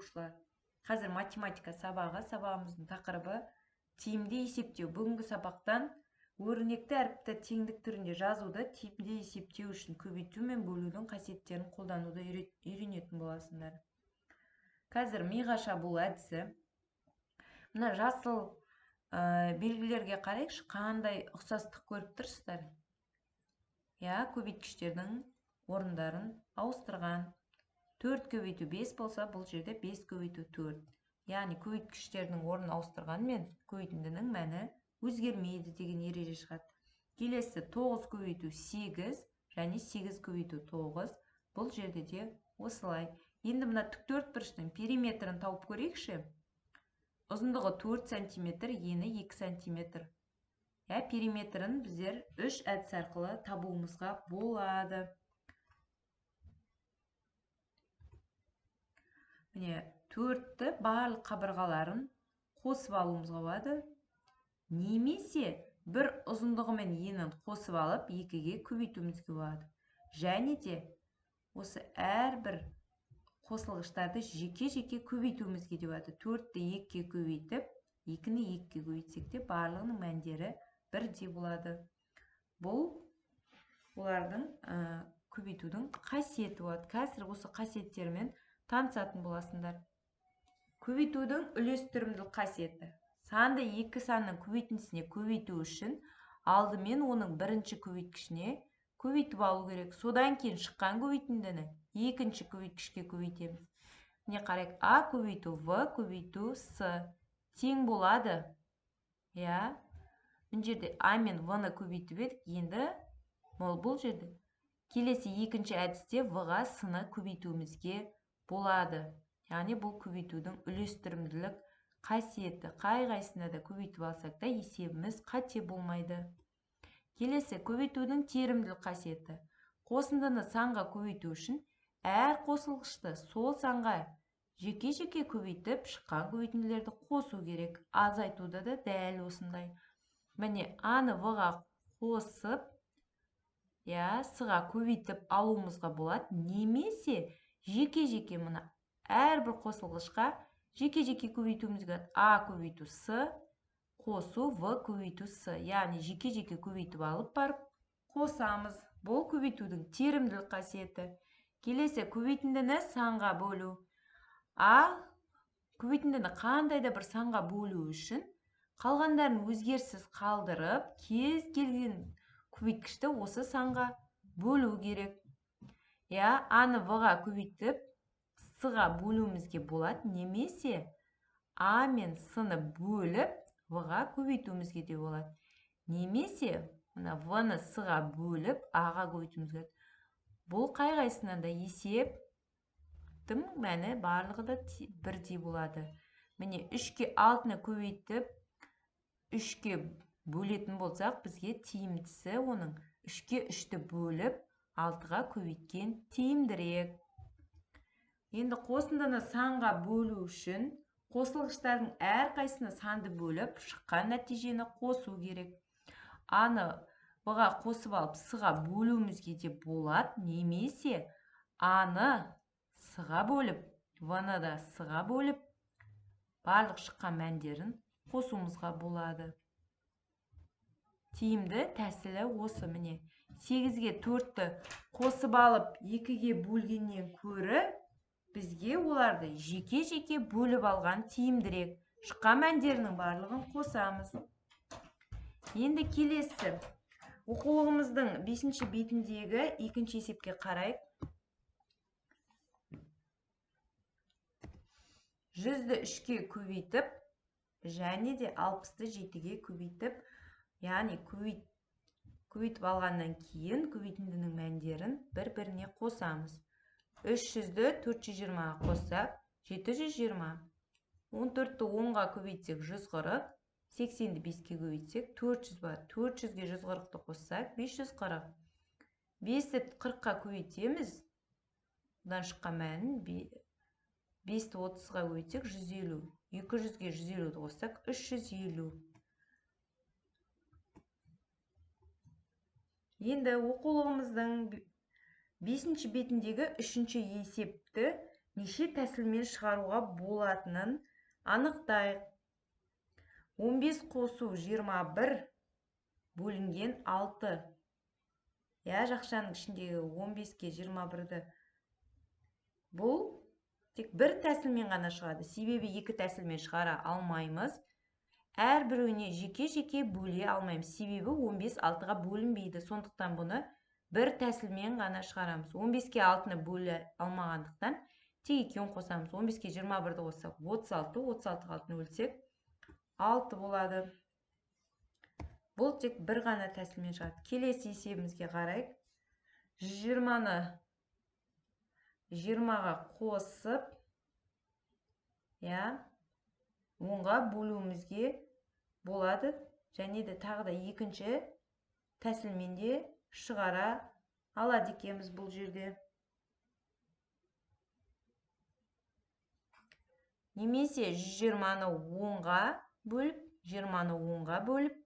Оқушылар! Қазір математика сабағы, сабағымыздың тақырыбы тиімді есептеу. Бүгінгі сабақтан өрнекті әріпті теңдік түрінде жазуды тиімді есептеу үшін көбейту мен бөлудің қасиеттерін қолдануды үйренетін боласыңдар. Қазір миға шабуыл әдісі. Мына жасыл белгілерге қарайықшы, қандай ұқсастық көріп тұрсыздар? Я, көбейткіштердің орындарын ауыстырған. 4 көбейту 5 болса, бұл жерде 5 көбейту 4. Яғни көбейткіштердің орнын ауыстырғанмен көбейтіндінің мәні өзгермейді деген ереже шығады. Келесі 9 көбейту 8 және 8 көбейту 9. Бұл жерде де осылай. Енді мына тік төрт бұрыштың периметрін тауып көрейікші. Ұзындығы 4 сантиметр, ені 2 сантиметр. Периметрін біздер 3 әдіс арқылы табуымызға болады. Міне, 4-ті барлық қабырғаларын қосып алуымызға болады. Немесе бір ұзындығы мен енін қосып алып 2-ге көбейтуімізге болады. Және де осы әрбір қосылғыштарды жеке-жеке көбейтуімізге де болады. 4-ті 2-ге көбейтіп, 2-ні 2-ге көбейтсек те барлығының мәндері бірдей болады. Бұл олардың көбейтудің қасиеті болады. Қазір осы қасиеттермен танысатын боласыңдар. Көбейтудің үлестірімділік қасиеті. Санды екі санның көбейтіндісіне көбейту үшін алдымен оның бірінші көбейткішіне көбейтіп алу керек. Содан кейін шыққан көбейтіндіні екінші көбейткішке көбейтеміз. Міне қарайық, А көбейту В көбейту С тең болады. Я, мына жерде А мен В-ны көбейтіп едік, енді бұл жерде келесі екінші әдісте В-ға С-ны көбейтуімізге болады. Яғни бұл көбейтудің үлестірімділік қасиеті. Қай-қайсына да көбейтіп алсақ та есебіміз қате болмайды. Келесі көбейтудің терімділік қасиеті. Қосындыны санға көбейту үшін әр қосылғышты сол санға жеке-жеке көбейтіп шыққан көбейтінділерді қосу керек. Азайтуда да дәл осындай. Міне, А-ны В-ға қосып, С-ға көбейтіп алуымызға болады. Немесе жеке-жеке мына әрбір қосылғышқа жеке-жеке көбейтуімізге болады. А көбейту С қосу В көбейту С. Яғни жеке-жеке көбейтіп алып барып қосамыз. Бұл көбейтудің терімділік қасиеті. Келесі көбейтіндіні санға бөлу. А көбейтіндіні қандай да бір санға бөлу үшін қалғандарын өзгеріссіз қалдырып, кез келген көбейткішті осы санға бөлу керек. А-ны В-ға көбейтіп, С-ға бөлуімізге болады, немесе А мен С-ны бөліп, В-ға көбейтуімізге де болады. Немесе мына В-ны С-ға бөліп, А-ға көбейтуімізге болады. Бұл қай-қайсысынан да есептің мәні барлығы да бірдей болады. Міне, 3-ке 6-ны көбейтіп, 3-ке бөлетін болсақ, бізге тиімдісі оның 3-ке 3-ті бөліп, 6-ға көбейткен тиімдірек. Енді қосындыны санға бөлу үшін қосылғыштардың әрқайсысына санды бөліп, шыққан нәтижені қосу керек. А-ны В-ға қосып алып, С-ға бөлуімізге де болады, немесе А-ны С-ға бөліп, В-ны да С-ға бөліп, барлық шыққан мәндерін қосуымызға болады. Тиімді тәсілі осы. Міне, 8-ге 4-ті қосып алып, 2-ге бөлгеннен көрі, бізге оларды жеке-жеке бөліп алған тиімдірек. Шыққан мәндерінің барлығын қосамыз. Енді келесі оқулығымыздың 5-ші бетіндегі екінші есепке қарайық. 100-ді 3-ке көбейтіп, және де 60-ты 7-ге көбейтіп, яғни көбейтіп алғаннан кейін көбейтіндінің мәндерін бір-біріне қосамыз. 300-ді 420-ға қоссақ, 720. 14-ті 10-ға көбейтсек, 140. 80-ді 5-ке көбейтсек, 400 болады. 400-ге 140-ты қоссақ, 540. 5-ті 40-қа көбейтеміз. Бұдан шыққан мәнін 5-ті 30-ға көбейтсек, 150. 200-ге 150-ді қоссақ, 350. Енді оқулығымыздың 5-ші бетіндегі 3-ші есепті Неше тәсілмен шығаруға болатынын анықтайық. 15 қосу 21 бөлінген 6. Иә, жақшаның ішіндегі 15-ке 21-ді бұл тек бір тәсілмен ғана шығады. Себебі екі тәсілмен шығара алмаймыз. Әрбіреуіне жеке-жеке бөле алмаймыз. Себебі 15 6-ға бөлінбейді. Сондықтан бұны бір тәсілмен ғана шығарамыз. 15-ке 6-ны бөле алмағандықтан тек екеуін қосамыз. 15-ке 21-ді қоссақ 36, 36-ға 6-ны бөлсек 6 болады. Бұл тек бір ғана тәсілмен шығады. Келесі есебімізге қарайық. 120-ны 20-ға қосып, иә, 10-ға бөлуімізге болады. Және де тағы да екінші тәсілмен де шығара алады екенбіз бұл жерде. Немесе 120-ны 10-ға бөліп, 20-ны 10-ға бөліп,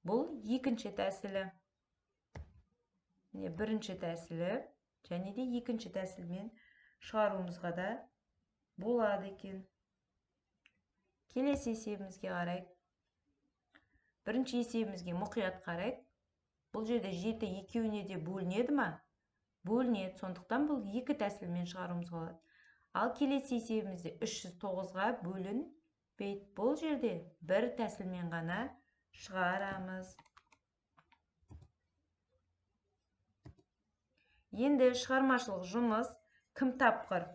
бұл екінші тәсілі. Міне, бірінші тәсілі және де екінші тәсілмен шығаруымызға да болады екен. Келесі есебімізге қарайық. Бірінші есебімізге мұқият қарайық. Бұл жерде 7 екеуіне де бөлінеді ма? Бөлінеді. Сондықтан бұл екі тәсілмен шығаруымызға болады. Ал келесі есебімізде 309-ға бөлінбейді. Бұл жерде бір тәсілмен ғана шығарамыз. Енді шығармашылық жұмыс кім тапқыр?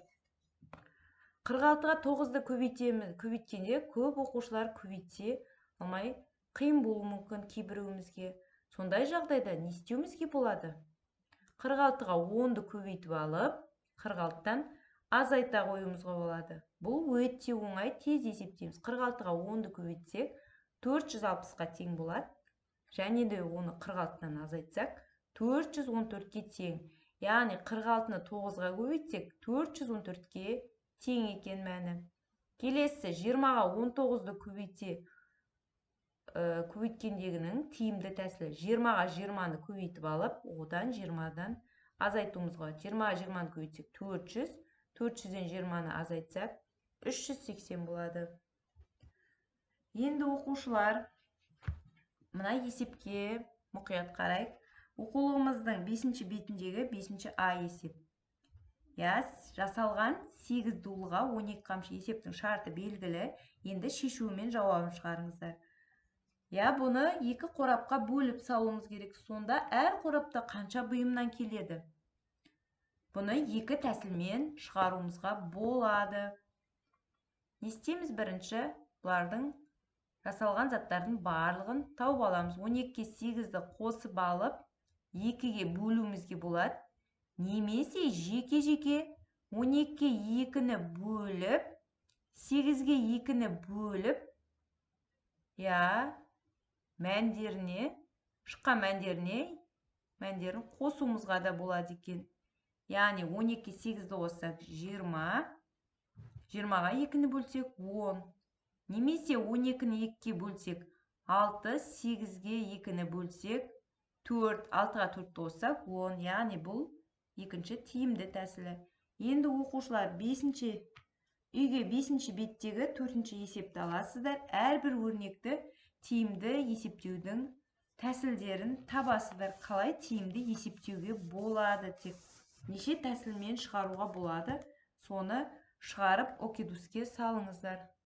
46-ға 9-ды көбейтеміз. Көбейткенде көп оқушылар көбейте алмай қиын болуы мүмкін кейбіреуімізге. Сондай жағдайда не істеуімізге болады? 46-ға 10-ды көбейтіп алып, 46-тан азайта қоюымызға болады. Бұл өте оңай, тез есептейміз. 46-ға 10-ды көбейтсек, 460-қа тең болады. Және де оны 46-тан азайтсақ, 414-ке тең. Яғни 46-ны 9-ға көбейтсек, 414-ке тең екен мәні. Келесі 20-ға 19-ды көбейткендегінің тиімді тәсілі. 20-ға 20-ны көбейтіп алып, одан 20-дан азайтуымызға болады. 20-ға 20-ны көбейтсек 400, 400-ден 20-ны азайтсақ 380 болады. Енді оқушылар, мына есепке мұқият қарайық. Оқулығымыздың 5-ші бетіндегі 5-ші А есеп. Жасалған 8 дулыға 12 қамшы есептің шарты белгілі. Енді шешуімен жауабын шығарыңыздар. Бұны екі қорапқа бөліп салуымыз керек. Сонда әр қорапта қанша бұйымнан келеді? Бұны екі тәсілмен шығаруымызға болады. Не істейміз бірінші? Бұлардың жасалған заттардың барлығын тауып аламыз. 12-ге 8-ді қосып алып, 2-ге бөлуімізге болады. Немесе жеке-жеке 12-ге 2-ні бөліп, 8-ге 2-ні бөліп, мәндеріне, шыққан мәндеріне, мәндерін қосуымызға да болады екен. Яғни 12-ге 8-ді қоссақ 20, 20-ға 2-ні бөлсек 10. Немесе 12-ні 2-ге бөлсек 6, 8-ге 2-ні бөлсек 4, 6-ға 4-ті қоссақ 10. Яғни бұл екінші тиімді тәсілі. Енді оқушылар үйге 5-ші беттегі 4-ші есепті аласыздар. Әрбір өрнекті тиімді есептеудің тәсілдерін табасыздар. Қалай тиімді есептеуге болады, тек неше тәсілмен шығаруға болады, соны шығарып окедуске салыңыздар.